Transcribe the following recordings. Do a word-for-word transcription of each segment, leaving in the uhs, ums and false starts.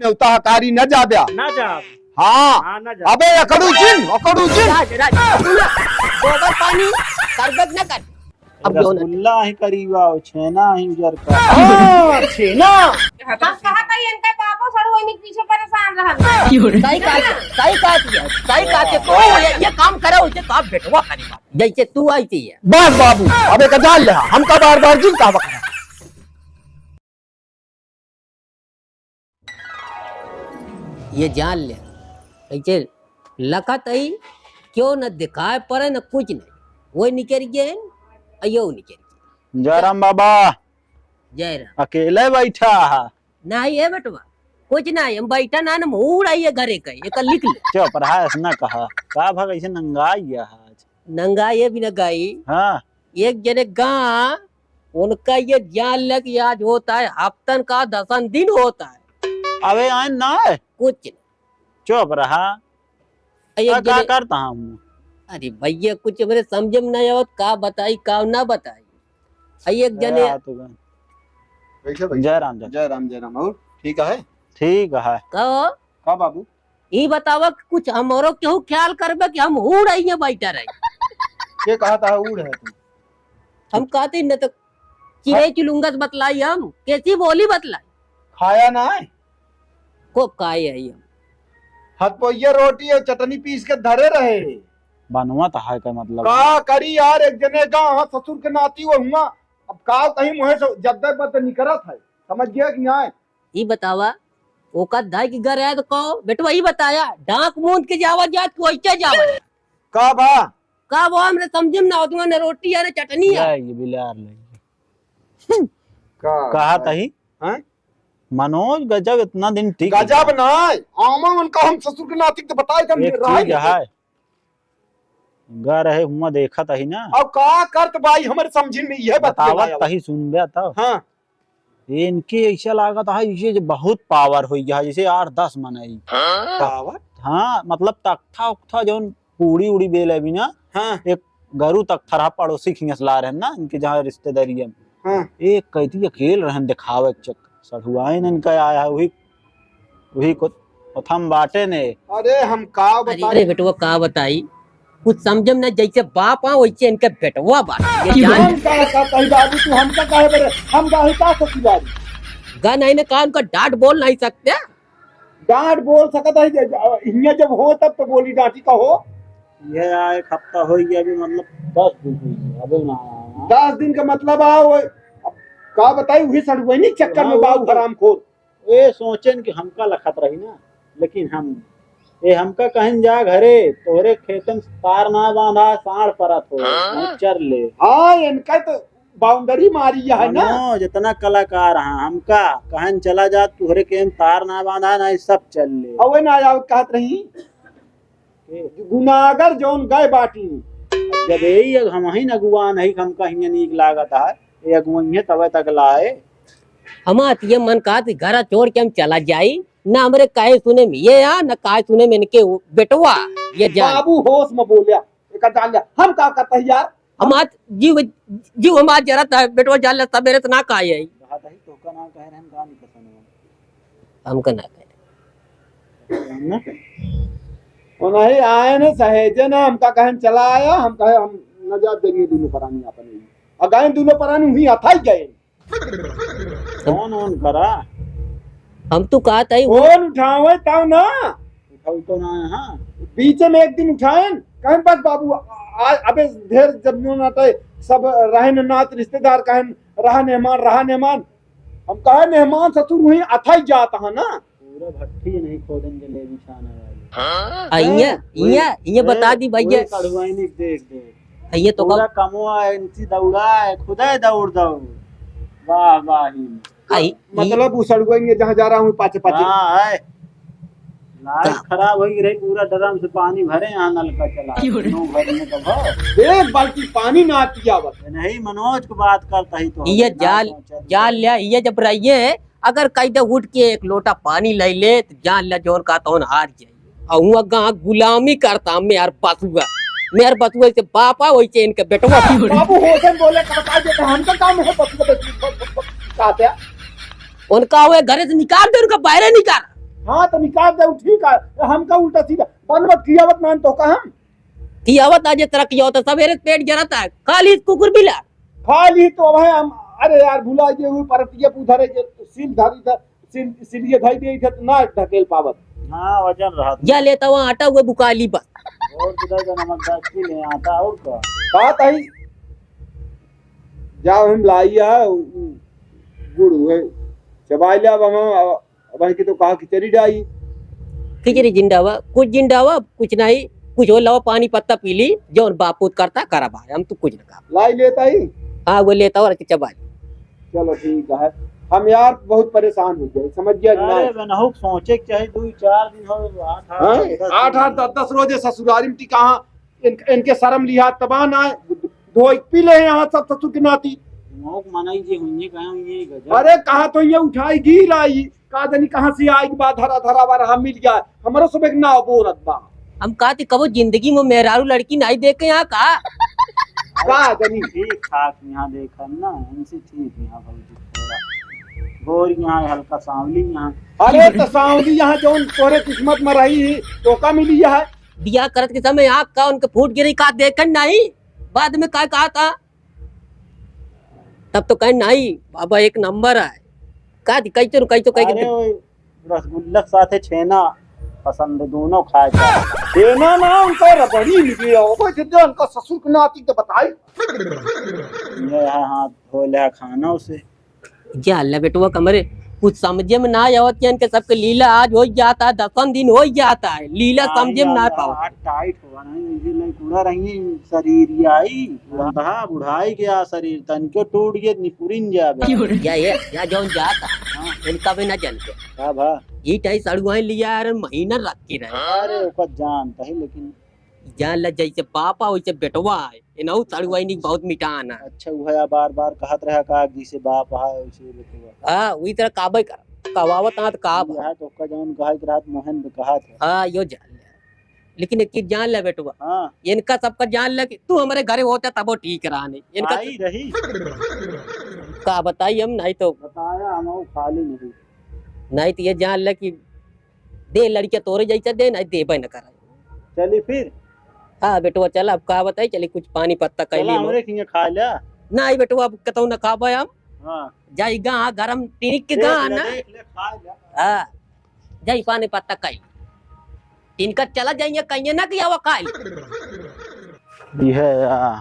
नेवता हकारी न जाब्या। ना जा। हाँ। हाँ, ना जा। अबे अकड़ू जिन, अकड़ू जिन। राज, राज, सुना। गोबर पानी, करबत न कर। अब जो न रसगुल्ला ही करीबा हो, छेना ही उजर का। हाँ, छेना। हम कहा था इनका बापो सड़ुआइन के पीछे परेशान रहल। सही कहा, सही कहा, सही कहा, तो ये, ये काम करो, उसे तो आप बेटवा करीबा। जैसे तू आई थी है। बस बाबू, अब एक जान ले, हमका बार बार जिन कहबा करा। ये जान ले, ऐसे लखत आई, क्यों न दिखाए पड़े न कुछ नहीं, वो निकल गए हैं, अयो निकल गए। जयराम बाबा। जयराम। अकेले बैठा है? नहीं है बेटवा, कुछ नहीं, हम बैठा ना, हम उड़ आई है घरे का, एक लिख ले। चुप रहा, ऐसा ना कहा, का भग ऐसे नंगाई है आज? नंगाई है बिना गाई। हाँ। एक जने गा, उनका ये जान ले कि आज होता है, हफ्तन का दसन दिन होता है। अबे आए ना है। कुछ नहीं। चुप रहा। अरे का, का जने करता हम? अरे भैया, कुछ मेरे समझ में नहीं आवत, का बताई, का ना बताई। अरे एक जने जय राम, जय राम। जय राम, जय राम। और ठीक है? ठीक है। का हो? का बाबू? ई बतावा कि कुछ हमरो केहू ख्याल करबे कि हम उड़ आई है बैठा रही। के कहा था उड़ है तू? हम कहते न तो चिड़ै चुलुंगस बतलाई, हम कैसी बोली बतलाई? खाया ना है? को खाए है हम? हथपोइया रोटी और चटनी पीस के धरे रहे। बनवा तो है का मतलब? का करी यार, एक जने का हाँ ससुर के नाती वो हुआ, अब का कहीं मुँह से जद्दे बद निकरत है, समझ गया कि नहीं? ई बतावा, ओका दाई के घर आया तो कहो, बेटवा ई बताया, डांक मूंद के जावा जात कि वैसे जावा जात? का बा? का बा, हमरे समझे में ना होत, ना रोटी है, ना चटनी है। ले, ये बिलार ले। का? कहा तही? हैं? मनोज गजब इतना दिन ठीक गजब है। ना, आमा उनका हम ससुर के नाती तो बताए थे, हम एक राय चीज नहीं है। गा रहे हुआ देखत ही ना। अब का करत बाई, हमरे समझी में यह बात बतावत नहीं आया। तही सुन बे तब। हाँ। ये इनके ऐसा लागत है, ये जो बहुत पावर हो गया, जैसे आठ दस मनई। हाँ? पावर? हाँ, मतलब तख्ता उख्ता जौन पूड़ी उड़ी बेले भी ना, हाँ। एक गरु तख्ता रहा पड़ोसी खियस ला रहे ना, इनके जहाँ रिश्तेदारी में। हाँ। एक कहती अकेल रहन दिखावे के चक्कर, सढ़ुआइन इनका आया है, वही, वही को, ओथम बाटे ने। अरे हम का अरे, बताई? अरे बेटवा का बताई, कुछ समझम ना, जैसे बाप आ वैसे इनके बेटवा बा। ये जान हम का, का कही बाबू, तू हमका काहे बरे, हम गाही का ससुरारी? गा नहीं ना का उनका डांट बोल नहीं सकते? डांट बोल सकत है, जे, जे, हियाँ जब हो तब तो बोली डांटी का हो। ये आ एक हफ्ता हो गया अभी, मतलब दस दिन हो गया, अबे ना आया। दस दिन का मतलब आ, वो, अब का बताई, वही सड़ुआइनी चक्कर हाँ, में वो बाबू तो हरामखोर। ए, सोचेन कि हमका लखत रही ना, लेकिन हम, ए, हमका कहन जा घरे, तोहरे खेतन तार ना बांधा, साँड़ परत हो, हाँ? मच्छर ले। हाँ, इनका तो boundary मारी है ना। हाँ, जितना कलाकार हैं, हमका कहन चला जा, तोहरे के हम तार ना बांधा, ना, ये सब चल ले। अवे ना जाओ कहत रही। गुनागर जौन गए बाटी। जब यही अग-, हम ही अगुआ नहीं, हम कहीं नीक लागत है, ये अगुआ ही है, तबे तक लाए। हमार त ये मन कहत कि घर छोड़ के हम चला जाई, ना हमरे काहे सुने में ये आ, ना काहे सुने में इनके उ-, बेटवा, ये जान। बाबू होश में बोल्या, एका जान लिया, हम का करता है यार? हमार जीव, जीव हमार जरत है, बेटवा जान ले, सबेरे से ना काहे आई। कहा था ही, तोका ना कह रहे, हम कहा नहीं पसंद है। हमका ना कहे। ना? वो नहीं आए ना, सहेजे ना, हमका कहे चला आया, हम कहे हम न जा देंगे दोनों परानी अपन ही। और गए दोनों परानी हुई, अथाई गए। कौन ओन करा? हम तो कहा था ही वो फोन उठावे तब ना। उठाऊ तो ना है, हाँ। बीच में एक दिन उठाएन, कहेन बस बाबू, आ, अबे ढेर जब नो नाटे, सब रहन नात रिश्तेदार कहेन, रहा मेहमान, रहा मेहमान। हम कहे मेहमान ससुर वहीं अथाई जात है ना। पूरा भट्ठी नहीं खोदेन जलेबी छाने वाली। हाँ? आ, इया, हैं? इया, वही, इया बता हैं? दी भैया। वही सड़ुआइनी देख, देख। आ, ये तो पूरा कब कमवा इनसी दौड़ा है, खुदे दौड़ दौड़। वाह, वाह ही। आई, मतलब ई उ सड़ुआइनी जहाँ जा रहा हूँ पाछे पाछे। हाँ, है। लाइट का? खराब हो गई रही, पूरा ड्रम से पानी भरे, यहाँ नलका चला। क्यों रे? नौ घर में तो भर। एक बाल्टी पानी ना पियावत। नहीं, मनोज को बात करता ही तो। ये ना जाल, पहुंचा दिया। जाल लिया, ये जब रहिए, अगर कह दे उठ के एक लोटा पानी ले ले, तो जान ले जौन का तौन हार जाए। और हुआ गाँव गुलामी करता, मेहर बसुआ, मेहर बसुआ से बाप आ, वैसे इनके बेटवा। बाबू होशन बोले, का बता देते, हमका काम है बसुआ, बसुआ, बसुआ, कहते हैं। उनका हुए घरे से निकाल दे, उनका बाहरे निकाल। हाँ, तो निकाल दे, ठीक है। हमका उल्टा सीधा बनवा कियावत मान तो का हम? कियावत आज तरह किया होता, सवेरे पेट जरत है, खा ली कुकुर बिला। खा ली तो अब है हम, अरे यार, भुला गए, वो परतिया पूछा रहे, जो सील धारी था, सील, सीलिए धाई दे, इधर ना ढकेल पावत। हाँ, वजन रहा। या लेता हुआ आटा हुआ बुका ली बस। और किधर का नमक डाल के ले आता, और का? बात आई, जाओ हम लाई है, उ, उ, गुड़ हुए, चबाई ले अब हम, अब, अब है कि तो कहा खिचड़ी डाई। खिचड़ी जिंडावा, कुछ जिंडावा, कुछ नहीं, कुछ हो लावा, पानी पत्ता पी ली, जौन बापूत करता करा भाई, हम तो कुछ ना काम। लाई लेता ही। हाँ, वो लेता और चबा ली। चलो ठीक है, हम यार बहुत परेशान हो गए, समझ गया कि अरे ना? बनहुक सोचे के चाहे, दो चार दिन हो, आठ, आठ, हाँ? दस, दस आठ, दिन आठ, हो। दस, दस रोजे ससुरारी में टिका, हाँ, इन, इनके शर्म लिहाज तबाह ना है। धोई पी ले यहाँ सब ससुर के नाती। मौक मनाई जी हुई, कहाँ हुई गजब। अरे कहाँ तो ये उठाई गिर आई, का जानी कहाँ से आई बा, धरा धरा बा रहा मिल गया। हमरो सब एक नाव बोरत बा। हम कहा थी कबो जिंदगी में मेहरारू लड़की नहीं देखे यहाँ का? का जानी। ठीक ठाक यहाँ देखा ना, इनसे ठीक यहाँ भौजी थोड़ा। गोर यहाँ है, हल्का सांवली यहाँ। अरे तो सांवली यहाँ जौन तोरे किस्मत में रही ही, तो का मिली है? बियाह करत के समय आँख का उनके फूट गिरी का देखन नहीं, बाद में का कहा था, तब तो कहे नहीं बाबा एक नंबर है। का थी, कैसे रू, कैसे, कैसे अरे वो रसगुल्ला के साथे छेना पसंद है, दोनों खाए जाए। छेना ना, उनका रबड़ी निकली हो, कोई जिद्दे उनका ससुर के नाती तो बताई। ये है हाथ धो ले खाना उसे। जा अल्लाह बेटवा कमरे, कुछ समझे में ना आवत के इनके सबके लीला आज हो जाता है, दसम दिन हो जाता है, लीला समझे में ना पावत। हाथ टाइट हुआ नहीं, इसे नहीं पूरा रही शरीर ये आई। बुढ़ा, बुढ़ाई के आ शरीर, तनिको टूट गए, निपुरिन जाबे। या, ये, या जौन जाता, हाँ। इनका भी ना जानते। का भा? ई टाई सड़ुआई लिया यार, महीना रख के रहे। अरे, ओकर जानता है, लेकिन जान ल, जैसे बाप आ, वैसे बेटवा है। इनहू सड़ुआई नहीं बहुत मिटान है। अच्छा, वो है, बार बार कहत रहा का, जैसे बाप है, वैसे बेटवा। हाँ, वही तरह काबे कर, कवावत आत का बा। यह तो ओकर जौन कहा के रात मोहन पे कहा था। हाँ, यो जान ले। लेकिन एक चीज जान ले बेटवा। हाँ। इनका सबका जान ले कि तू हमारे घरे होता तबो ठीक रहा नहीं। इनका आई रही। का बताई हम, नहीं तो बताया हम वो खाली नहीं। नहीं तो ये जान ले कि दे लड़किया तोरे जैसे दे, नहीं देबे न करे। चली फिर। हाँ बेटवा चला, अब का बताई, चली कुछ पानी पत्ता कह चला ली। हमरे खिया खा लिया। नहीं बेटवा, अब कतौ न खाबे हम। हाँ। जाई गा, गरम टिनिक के देख गा ले, ना। देख ले, खा ले। हाँ। जाई पानी पत्ता कह ली। इनका चला जाइए, कहिए ना कि आवा काल। ई है, आ,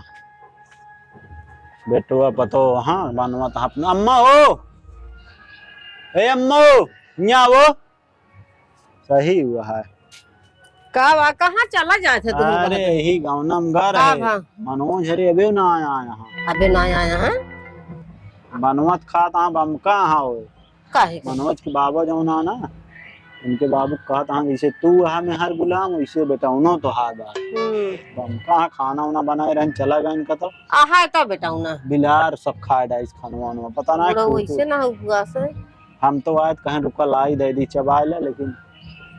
बेटवा पतो, हाँ, बनवा तो अपना अम्मा हो। ए अम्मा हो, यहाँ हो। सही हुआ है। का बा, कहाँ चला जात है तुम अरे, बाहर? यही गाँव ना हम घर का है। बा? मनोज हरे अबे ना आया यहाँ। अबे ना आया है? बनवत खात हाँ, बमका हाँ हो। काहे के? मनोज के बाबा जौन आ ना, उनके बाबू कहत हाँ, जैसे तू हा मेहर गुलाम, वैसे बेटौनो तो हा बा। हम्म। बमका हाँ, खाना उना बनाए रहन, चला गए इनका तो। आहा, का बेटौना? बिलार सब खाए डाइस खानवा उनवा, पता ना बुढ़ऊ क्यों वैसे तो। ना हो बुआ से। हम तो आए त कहें रुका लाई दे दी चबाए ला, लेकिन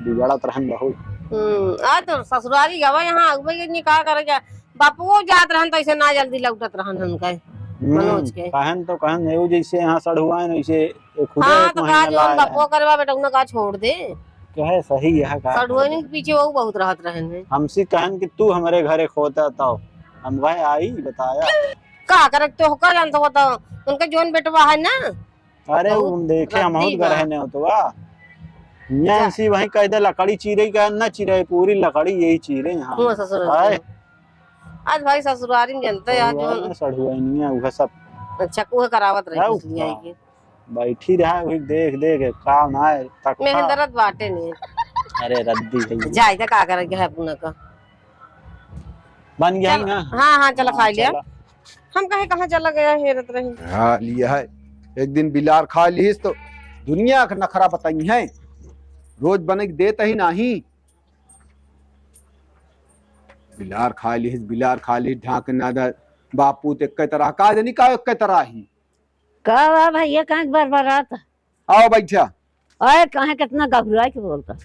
बिगड़त रहन बहुत। हम्म, आ तो ससुरारी गवा यहाँ अगुबे के नहीं का करे क्या? बापुओ जात रहन तो ऐसे ना जल्दी लौटत रहन हम कहे, हम्म, मनोज के। कहन तो कहन, एगो जैसे यहाँ सड़ुआइन वैसे खुदे हाँ, एक तो महीना कहा जो लाए बापुओ रहन। करवा बेटा उन्हें कहा छोड़ दे। कहे सही है, का सड़ुआइन के पीछे वो बहुत रहत रहन है। हमसे कहन कि तू हमारे घरे खोता तो हम भाई आई बताया। का करे तो होकर जानत हो तो उनका जोन बेटवा है ना, अरे, बहुत उन देखे, हम रद्दी बहुत बा। गरहने होत बा। यहाँ जा। इसी वहीं कह दे, लकड़ी चीरे का ना चीरे, पूरी लकड़ी यही चीरे यहाँ। हुआ ससुर हाय। होते। आज भाई ससुरारी में जनते हैं, आज सड़ुआइनिया, जो सड़ुआइनिया, वह सब। अच्छा, कुह करावत रहे, है, कुछ नहीं आई के। बैठी रहा, वही देख, देख, काम आए, तक मेहनत बाटे नहीं। अरे, रद्दी है। जाए, तो का करेंगे, है अपना का। बन गया चल, ना? हाँ, हाँ, चला हाँ, खा लिया। चला। हम कहे कहाँ चला गया, हेरत रही। हाँ, लिया है। एक दिन बिलार खा लीस तो दुनिया का नखरा बताई है। रोज बने के देत ही नाही। बिलार खा लीस, बिलार खा लीस, ढाक ना दा। बापू ते एक तरह का जनी का एक तरह ही। का बा भैया, कहाँ के बरबरात? आओ बैठा। ओए, काहे कितना गहुराई के बोलता?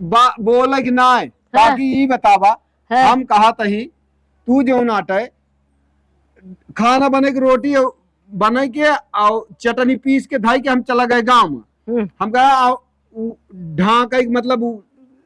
बा-, बोले कि नाय? हाँ। बाकी ई बतावा, हाँ। हम कहा तही, तू जो नाटे, खाना बने के, रोटी बने के, और चटनी पीस के धाई के हम चला गए गाँव में। हम्म। हम कहा, "आओ, उ ढाँक के, मतलब, उ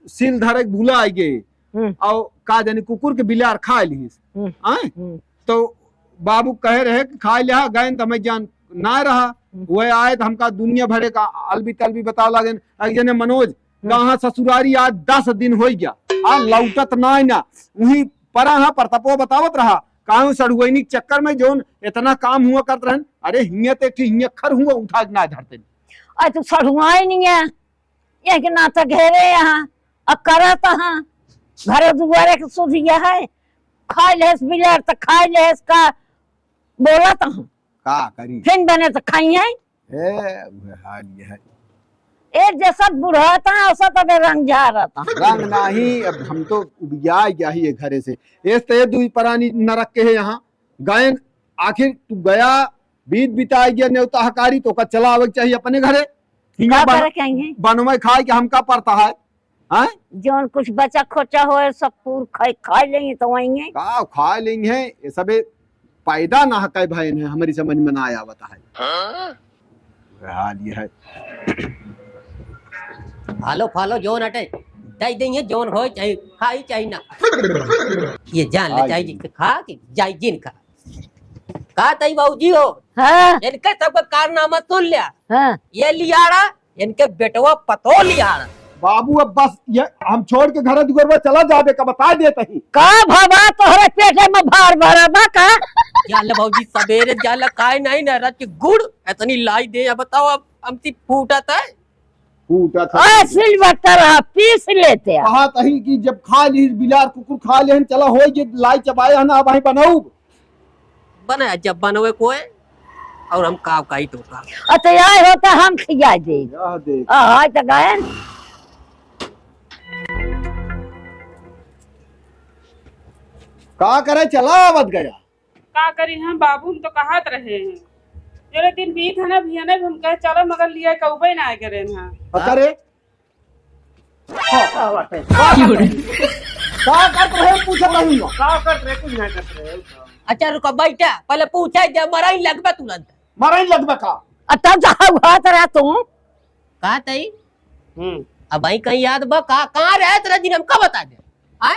सील धरे के भुला आइ गए। हम्म। और का जानी कुकुर के बिलार खा लिहिस। हम्म। आय? हम्म। तो बाबू कहे रहे कि खाइ लिहा, गएन त हमें ज्ञान ना रहा। हम्म। वह आए त हमका दुनिया भरे का अलबी तलबी बतावे लागेन। एक जने मनोज, हम्म। कहाँ ससुरारी आज दस दिन होइ गया, आ लौटत ना, ना। वहीं परा हा परतपो बतावत रहा, कहूँ सढ़ुआइनी के चक्कर में जौन इतना काम हुआ करत रहन, अरे हियाँ ते एक ठे हियाँ खर हुआ उठा के ना धरते। अरे तू सढ़ुआई नहीं है, यह के नाता घेरे यहाँ, अब करत हाँ, घरे दुआरे के सुधिया है, खाइ लेस बिलार त खाइ लेस का, बोलत हाँ। का करी? फिन बने त खाई है। ए, उहे हाल ये है। ए, जैसा बुढ़ाता है, वैसा तबे रंग झारता। रंग नाही, अब हम तो उबिया गया ही ये घरे से। एस ते दुई परानी नरक के है यहाँ। गएन, आखिर तू गया, बीत बिताई गया, नेवता हकारी, तो का चला आवे के चाहिए अपने घरे। हियाँ का बन-, करे के आई है? बनवे खाए के हमका पड़ता है। हैं? जौन कुछ बचा खोचा होए, सब पूर खाए, खाए लेंगे तो वहीं है। का खाए लेंगे हैं? ये सबे पैदा ना हकाए भाई ने, हमारी समझ में ना आवत है। हाँ? हाल ये है। फालो, फालो, जौन अटे, दे देंगे, जौन होए, चाहे खाई, चाहे ना। ये जान ले, हाँ चाहे जी। जिन खा, कि चाहे जिन खा। का तई बाबूजी हो? हाँ। इनके सबका कारनामा सुन लिया। हाँ। ये लियाड़ा, इनके बेटवा पतो लियाड़ा। बाबू, अब बस, ये हम छोड़ के घर दुआर में चला जाबे का, बता देत ही। का भवा तोहरे पेटे में भार भरा बा का? जाले बाबूजी, सबेरे जाले, काय नहीं ना, रच गुड़ इतनी लाई दे, अब बताओ, अब हमसे फूटत है। फूटत है। आ, सिलबट्टा रहा, पीस लेते हैं। कहा तही कि जब खा ली बिलार कुकुर खा ले हन, चला होई जे लाई चबाए हन, अब वहीं बनाऊब। बने जब बनवे कोई, और हम काव काई तो का। अते आए होता हम खिया दे। यह देख। आ, हाय तो गए। का करे चला आवत गया। का करी हम बाबू, हम तो कहत रहे हैं। जरे दिन बीत है ना, भियाने भी हम कहे चलो, मगर लिया कउबे ना आए करे ना। अच्छा रे। हाँ, का बात है? का करत रहे? का करत रहे? पूछत नहीं हो। का करत रहे? कुछ नहीं करत रहे। अच्छा रुको, बैठा, पहले पूछा दे, मराई लगबे तुरंत। मराई लगबे का? आ, तब जा हुआ तो रहा तू। का तई? हम्म। अब भाई कहीं याद बा का, कहाँ रहे तेरा दिन हमका बता दे। आय?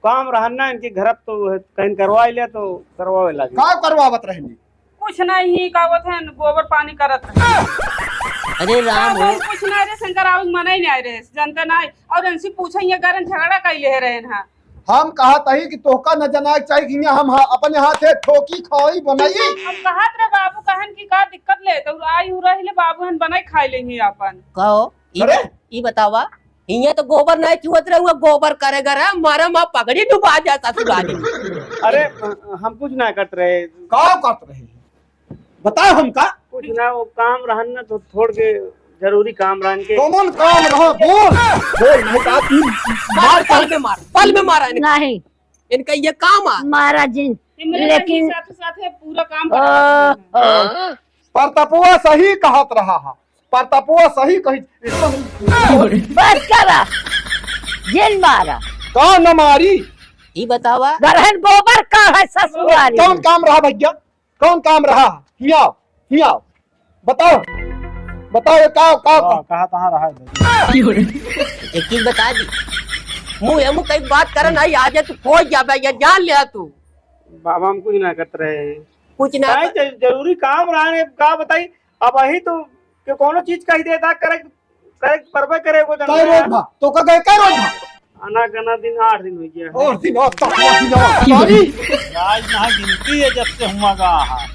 काम रहन ना इनके घर, तो कहीं करवा ले तो करवावे लागे। का करवावत रहनी? कुछ नहीं, का होत है, गोबर पानी करत रहे। अरे राम हो। कुछ नहीं रे शंकर, आवे मना ही नहीं आए रहे, जनता नहीं। और इनसे पूछे, ये कारण झगड़ा कइले रहे हैं। हम कहत हई कि तोहका न जनाए के चाही कि हियाँ हम हा-, अपने हाथे ठोकी, खाई, बनाई। हम कहत रहे बाबू कहन कि का दिक्कत ले, तो आई उ रही ले बाबू हन बनाई खाई लेंगे अपन। कहो, ई अरे? बत-, ई बतावा, हियाँ तो गोबर नहीं चुअत रहे, हुआ गोबर करेगा रे, मारा माँ पगड़ी डुबा जा ससुराली। अरे, हम कुछ ना करत रहे। का करत रहे? बताओ हमका। कुछ ना, वो काम रहन ना, तो छोड़ के जरूरी काम रहन के। कौन काम रहा? बोल, बोल, नहीं तो आप ही मार पल में मार, पल में मारा इनका। नहीं। इनका ये काम आ। महाराज जी, ये मेरे लेकिन साथ साथ है, पूरा काम ओ, करवा देते हैं। ओ। परतपुआ सही कहत रहा है, परतपुआ सही कही। बस करा, जिन मारा। का न मारी? ई बतावा। गरहन गोबर का है ससुरारी। कौन काम रहा भैया? कौन काम रहा? हियाँ, हियाँ। बताओ, बताओ, ये का, का, हाँ, का? कहाँ, कहाँ रहा है? एक चीज बता दी, मुँह, मुँह कई बात करन आई, आज तू खोज जाबे, ये जान लिया तू। बाबा, हम कुछ ना करत रहे। कुछ ना नहीं, कर- ज-, जरूरी काम रहा है, का बताई? अब वही तो, के कोनो चीज कही देता, करे, करे, परबे करे को कै रोज भा? तो का गए कै रोज भा? आना गना दिन आठ दिन हो गया है। और दिन और तक, और दिन और। सॉरी। आज यहाँ गिनती है जब से हुआ गा है।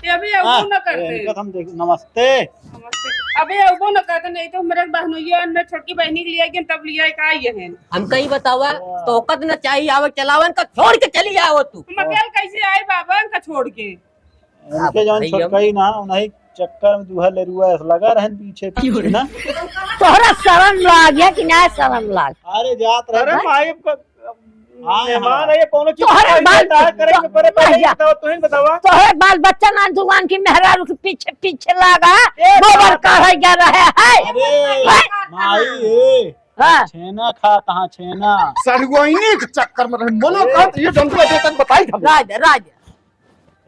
ये अभी अबो हाँ, न करते। इनका तो हम देख, नमस्ते। नमस्ते। अबे अबो न करते, नहीं तो मेरे बहनोइया ने छोटकी बहनी के लिए गए, तब लिया का ये है। हम कहीं बतावा, हाँ। तो कद न चाहिए आवे, चलावन का छोड़ के चली आओ तू। हम अकेले कैसे आए बाबा, इनका छोड़ के? उनके जौन भाई, हम छोटकई ना, उन्हीं चक्कर में दूहा लेरुआ ऐसा लगा रहन पीछे, पीछे ना। तोहरा शरम लाग या कि ना शरम लाग? अरे जात रहे अरे ना। माई, अब हाँ, मेहमान हाँ। है, ये कौनो चीज तोहरे का बाल, इंतजार करेंगे, तो, परे पहले भैया, बताओ, तुम ही बतावा। तोहरे बाल बच्चा ना दुकान की मेहरारू के पीछे, पीछे लागा, ए, गोबर बाप। काढ़े जा रहे हैं। अरे, हैं? माई, ए, हाँ। छेना खा, कहाँ छेना? सड़ुआइनी के चक्कर में रहे, मनो ए। कहत, ये डंडा दे तक बताई था। राज, राज।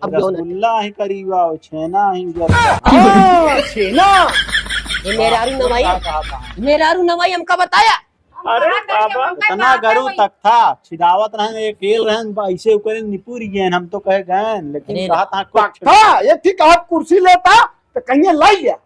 अब जो ना रसगुल्ला ही करीबा, और छेना ही उजर। हाँ, छेना। ये मेहरारू नवाई, मेहरारू नवाई हमका बताया। अरे बाबा, इतना गरू तक था, छिदावत रहन, अकेल रहन, ऐसे ओकरे निपुर गए, हम तो कहे गए, लेकिन अरे कहा था कुछ। था, एक ठीक कहा कुर्सी लेता, तो कहीं लाई गया।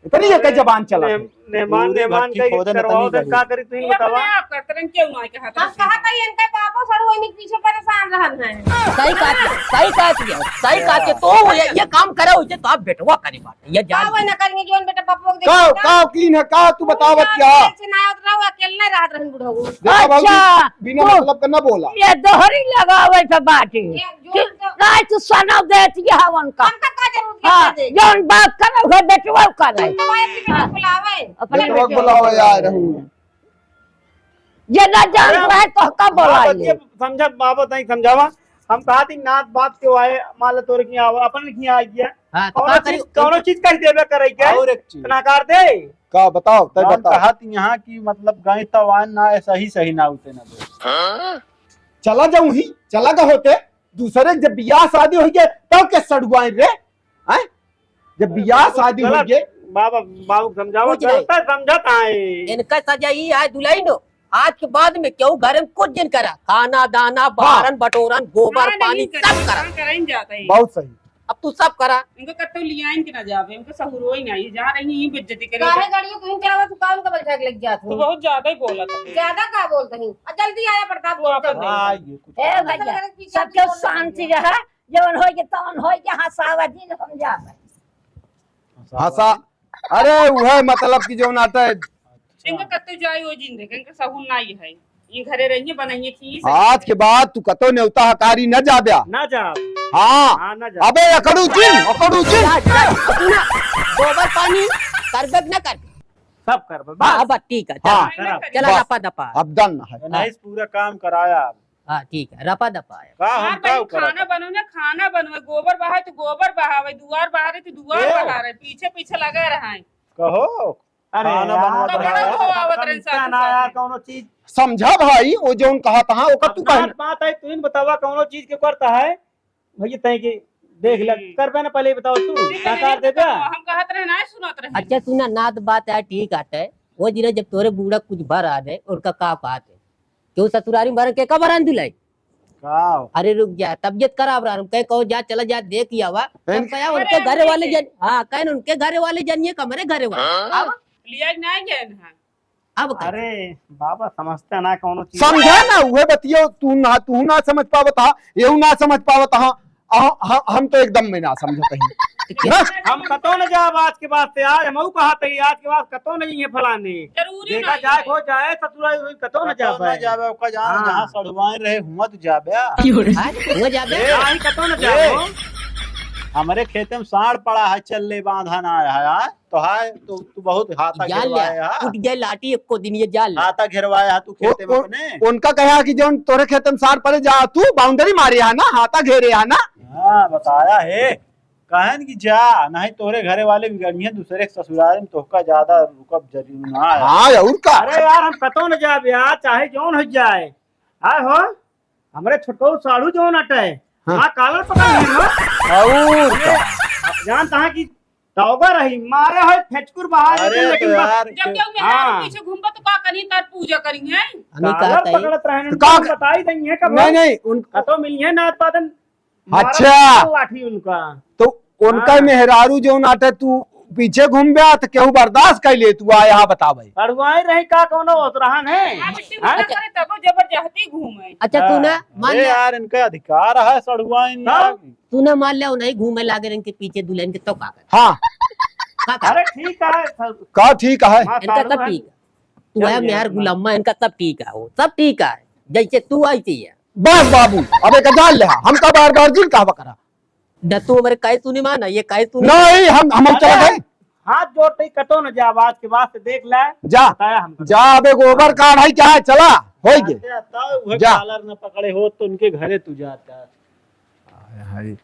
इतनी एक जबान चला मेह-, मेहमान, मेहमान का करवाओ, तो का करी, तुम बतावा। हम कहा था, इनका बापो सड़ुआइन के पीछे परेशान रहन है। सही कहा, सही कहा, सही कहा, तो ये, ये काम करे, उसे तो आप बेटवा करी बात। ये जान का वही ना करेंगे, जोन बेटा पप्पू को का, देखिए का ना। का clean है, का तू बतावत क्या? से ना उतरा हुआ, अकेले ना रहत रहन बुढ़ऊ। देखा बाबूजी, अच्छा, बिना तो मतलब का ना बोला। ये दोहरी लगावे पे बाटे। ये जो कि तो राय तू सना देती है उनका। हमका का जरूरत है हाँ, दे? जोन बात करे, उहे बेटवा करे। हम तो भाई अपने हाँ। बुलावे। अपने बेटवा बेटवा बुलावे यार, रहू। जे ना जान अरे, पाए तो का बोलाई बाबा, ले। ये समझा, बाबा, तनी समझावा। हम कहा थी, नात बात के आए, मान लो तोरे की आवा, अपन की आ गया। हाँ, तो कौनो का करी? चीज, कौनो चीज कह देबे करे क्या? और एक चीज। तो नकार दे। का बताओ, तय हम बताओ। कहा थी यहाँ की, मतलब, गए तो आन ना, सही, सही ना होते ना दे। चला जाऊं ही, चला गा होते, दूसरे जब बियाह शादी होई गए, तब के सड़ुआइन रे? हैं? जब बियाह शादी होई गए, बाबा, बाबू समझावा, कुछ नहीं। गलत है, समझत है। इनका सजा ई है, दुल्हन हो, आज के बाद में केहू घर में कुछ जिन करा, खाना, दाना, हाँ। बहारन, बटोरन, गोबर, हाँ, पानी, नहीं सब करा। हाँ, करा ही जाता है। बहुत सही। अब तू सब करा। इनको कत्तो लियाइन के ना जावे, इनको सहुरो ही नहीं, जहाँ रही यहीं बेइज्जती करे। काहे गाड़ियों को हिंचावा, तू काम का बलझा के लग जात हो? तू बहुत ज्यादा ही बोला था। ज्यादा का बोलत ही? आ, जल्दी आया प्रताप, तू आप जल्दी। हाँ, ये कुछ ए भैया, सबके शांति रहा। जवन होई के तवन होई के हंसावा जी हम जाबे। हंसा, अरे उहे मतलब कि जवन आटे। इनका कत्ते जाई ओ जिन देखे, इनका सहूल नाई है। ये घरे रहिए, बनाइए, खिए। आज के बाद तू कतो नेवता हकारी न जाब्या। ना जा। हाँ। हाँ, ना जा। अबे अकड़ू जिन, अकड़ू जिन। जा, जा, सुना, गोबर पानी करबे न करबे? सब करबे, हाँ, बस। अब ठीक है, हाँ। चला, नहीं, नहीं चला, करिए। रपा दपा। अब done है। नहीं, पूरा काम कराया। हाँ, ठीक है, रपा दपा है। का हम हाँ, का पहले करा खाना था? बनाओ ना, खाना बनवे, गोबर बहावे तो गोबर बहावे, दुआर बहारे तो दुआर ए। बहारे, पीछे पीछे लगा रहा है। कहो, अरे खाना यार, बनवा तो पकड़ा रहा है। हो आवत रहे साथ ना यार, साथ। कौनो चीज। समझा भाई, वो जौन कहा तहा, ओकर अब तू ना कहना। बात है, तू ही बतावा, कौनो चीज के करता है, भैया, तय के देख ले, हम्म। करबे ना, पहले ही बताओ तू, ठीक है, का कर नहीं देबे? बताओ, हम कहत रहे ना, सुनत रहे। अच्छा, सुना, नात बात है, ठीक आटे। वो जिन्हें जब तोरे बूढ़ा कुछ भर आ दे, उनका का बात है? क्यों ससुरारी में भरन के का भरन दुलाई? का? अरे रुक जा, तबियत खराब रहा, कहे कहो जा, चला जा, देख ही आवा। तब कहा उनके अरे, घरे वाले ठीक है। जन, हाँ, कहे उनके घरे वाले जनिए, कमरे घरे वाले। हाँ? अब लिया नहीं गए ना। अब का? अरे बाबा, समझते ना कौनो चीज। समझा ना, उहे बतियो तू ना, तू ना समझ पावत हा, येऊ ना समझ पावत हा। अह, ह-, हम तो एकदम में ना समझत ही। ना? हम कतो न जाब आज के बाद से, आज हमहू कहा तई, आज के बाद कतो नहीं है फलाने। जरूरी देखा नहीं जाए, है। हो जाए, ससुराल उराल कतो न कतो जाबे। ना जाबे, ओका जान, हाँ। जहाँ सढ़ुआइन रहे, हुआं तू जाबे। की हो रहे? हाँ, हुआं जाबे। ए, नहीं, कतो न ए, जाबे। हमरे खेते में साँड़ पड़ा है, चल ले बांधा ना है, हाँ? तो हाय, तो तू बहुत हाथा जान ले, घेरवाए हा। उठ गए लाठी एको दिन ये जान ले। हाथा घेरवाए हा तू खेते में ओ, ओ, अपने। उनका कहा कि जौन तोरे खेते में साँड़ पड़े जा, तू boundary मारे हा ना, हाथा घेरे हा ना। हाँ, बताया है। कहन कि जा, नहीं तोरे घरे वाले बिगड़िए, दूसरे के ससुराल में तोहका ज्यादा रुकब जरूरी ना है। हाँ, और का? अरे यार, हम कतो न जाब यार, चाहे जौन हो जाए। आए हो, हमरे छोटकऊ साढ़ू जौन अटे, हाँ। हाँ, collar पकड़ ली हो। और का? जान तहाँ की टॉगर रही, मारे है फेचकुर बाहर अरे लेकिन तो बस यार, जब के- केहू मेहरारू हाँ। पीछे घूमबा तो का करी, तार पूजा करी है? हमें collar कहता है। पकड़त रहे, तो उनको का हम बताई देंगे कब नहीं, हम नहीं, उन- कतो मिली है नाथ पादन, मारत अच्छा। लाठी उनका। तो उनका हाँ। मेहरारू जौन आटे तू पीछे घूमबे तो केहू बर्दाश्त कर ले, तू आ यहाँ बतावे। सढ़ुआइन रही का कौनो ओतरहन है? हाँ, बिट्टी हाँ? उल्टा करे तबो जबरदस्ती घूमे। अच्छा, तू ना हाँ। मान अरे ले। यार, इनका अधिकार है सढ़ुआइन हाँ? यार। तू ना मान ले, नहीं घूमे लागे इनके पीछे दुल्हन के तो का करे? हाँ। का करे? अरे ठीक है, सर। का ठीक है? हाँ, इनका साढ़ू सब है। ठीक है। तू चल है गया मेहर इतना। गुलामा, इनका सब ठीक है, वो सब ठीक है। जैसे तू ऐसी है। बस बाबू, अब एक जान ले, हमका बार बार जिन कहवा करा। न तू हमरे कहे सुनी माना, ये कहे सुनी। नहीं, हम, हम अरे, चला गए। हाथ जोड़ते ही कतो न जा, आज के बाद से देख ले। जा, बताया हमको। जा, अबे गोबर काढ़ है क्या है, चला, होई गे। अच्छा, तब वह जा। Collar न पकड़े हो तो उनके घरे तू जाता। हाय, हाय।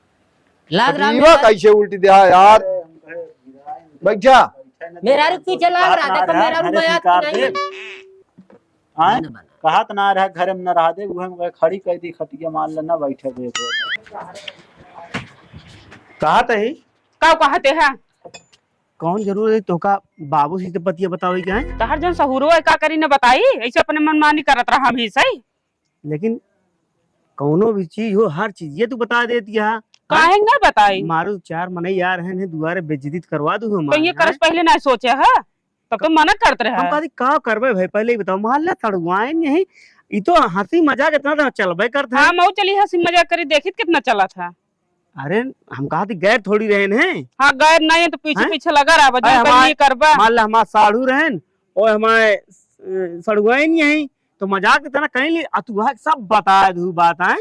लाग रहा पतिवा मेरा। कैसे उल्टी दे, हाँ, यार। अरे, हम कहे, बैठ जा। मेहरारू पीछे लाग रहा, देखो, मेहरारू घरे मया स्वीकार नहीं। दे। आए? ना, ना, ना। कहत ना रहा, घर में ना रहा दे, उहे में खड़ी कर दी खटिया, मान ले ना बैठे दे। कहत ही? का कहते हैं? कौन जरूरत है तोहका बाबू से तो बतिया बतावे के है? तहर जौन सहुरो है, का करी न बताई, ऐसे अपने मनमानी करत रहा हम ही सही। लेकिन कौनो भी चीज हो, हर चीज ये तू बता देती है। काहे न बताई? मारू चार मनई यार हैं, दुआरे बेइज्जती करवा दू हम तो ये आए करस हैं। पहले ना सोचे है, तब तो मना करत रहे हम है। कहती, "का करबे भाई, पहले ही बताओ।" मान ले, सड़ुआइन यही, ई तो हंसी मजाक इतना तो चलबे करत है। हाँ, मऊ चली हंसी मजाक करी, देखी कितना चलत है। अरे, हम कहा थी गैर थोड़ी रहन हैं। हाँ, गैर नहीं है तो पीछे हैं? पीछे लगा रहा, अरे, जो हमारे, ये करबा। मान ला हमार साढ़ू रहन, और हमारे, अ, सड़ुआइन यही, तो मजाक इतना कहीं ले, आ तू है सब बता दू बात है।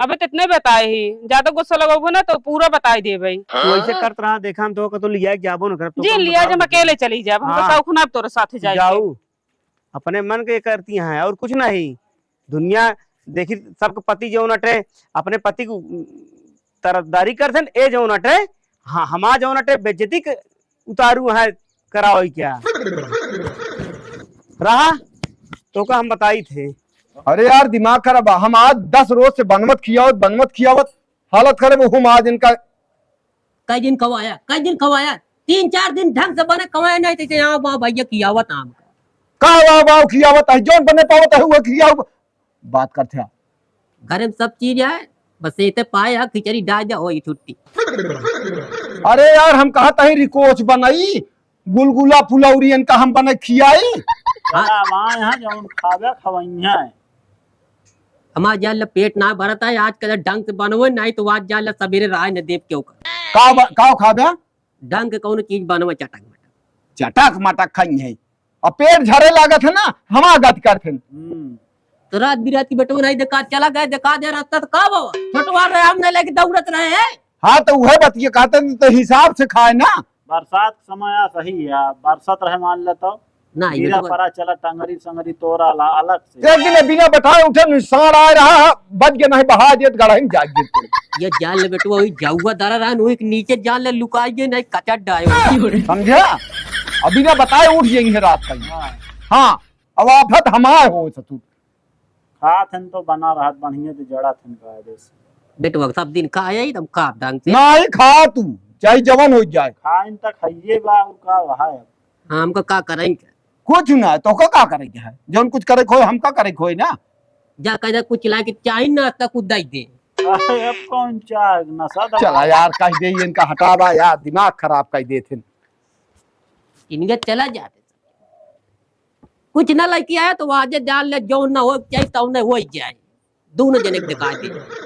अबे तो इतने बताए ही, ज्यादा गुस्सा लगाबो ना तो पूरा बताए देबे। तू ऐसे करत रहा, देखा हम तो कतो लिया के जाबो न करब, तो जी, कौन लिया बताओ जब तुझे? अकेले चली जाब, हम हाँ। बताओ खुना अब तोरे साथे जाए के। जाऊ, अपने मन के करती हैं और कुछ नहीं। दुनिया देखी, सबके पति जौन अटे, अपने पति को तरफदारी करथन, ए जौन अटे, हाँ, हमार जौन अटे, बेइज्जती के उतारू है, कराओ ही क्या? रहा, तो का हम बताई थे। अरे यार, दिमाग खराब बा। हम आज दस रोज से बनवत खियावत, बनवत खियावत, हालत खराब, हम आज इनका कई दिन खवाया, कई दिन खवाया, तीन चार दिन ढंग से बने खवाया नहीं, तो यहाँ वहाँ भैया खियावत आम का। का वाह वाह खियावत है, जौन बने पावत है, वो खियाऊ। बात करते हैं। घर में सब चीज है, बस ये ते पाए है, खिचड़ी डाल दे, हो ये छुट्टी। अरे यार, हम कहा तही रिकोच बनाई, गुलगुला फुलौरी इनका हम बने खियाई। हाँ। चला, वहाँ यहाँ जौन खावे खवैया है। हमार जान ले पेट ना भरत है, आज कल ढंग से बनवे, नहीं तो आज जान ले सवेरे राय न देव क्यों कर। का ब-, का खाबे? ढंग के कौनो चीज बनवे, चटक मटक। चटक मटक खाई है, अब पेट झरे लागत है ना, हम आगत करते हैं। हम्म। तो रात बिरात की बेटवा नहीं देखा, चला गए, देखा दे रास्ता तो का बाबा? छोटवा रहे, हम नहीं लेके दौड़त रहे हैं। हाँ, तो वह बतिया कहते हैं, तो हिसाब से खाए ना। बरसात के समय आ सही है, बरसात रहे मान ले तो। ना, ये गिरा तो परा चला टंगरी संगरी तोरा ला अलग से। एक दिन बिना बताए उठे निशान आ रहा है, बच गया नहीं बहा दिए तो गढ़ा ही जाग गिर पड़े। ये जान ले बेटवा, वही जाऊआ दरा रहन, वही के नीचे जान ले लुकाई गए नहीं कचर डायो। समझा? अभी ना बताए उठ जाएंगे रात का ही। हाँ। हाँ, अब आफत हमार हो ससुर। खात हन तो बना रहत बढ़िया तो जड़ा थन कायदे से। बेटवा सब दिन खाए ही तुम खा ढंग से। नहीं खा तू, चाहे जवन हो जाए। खाइन तक खाइए बा और का वहा है। हाँ, हमका का करेंगे? कुछ ना, तो का, का करेंगे है? जौन कुछ करे खोए, हमका करे खोए ना। जा कह दे कुछ लाके चाही नाश्ता कुछ दे दे। अरे अब कौन चाह नशा दवा? चला यार, कह दे इनका हटावा यार, दिमाग खराब कर देते हैं। इनके चला जाते। कुछ ना लेके आया तो आज जान ले जौन ना हो चाहे तौन ना हो जाए। दोनों जने के दिखा दे।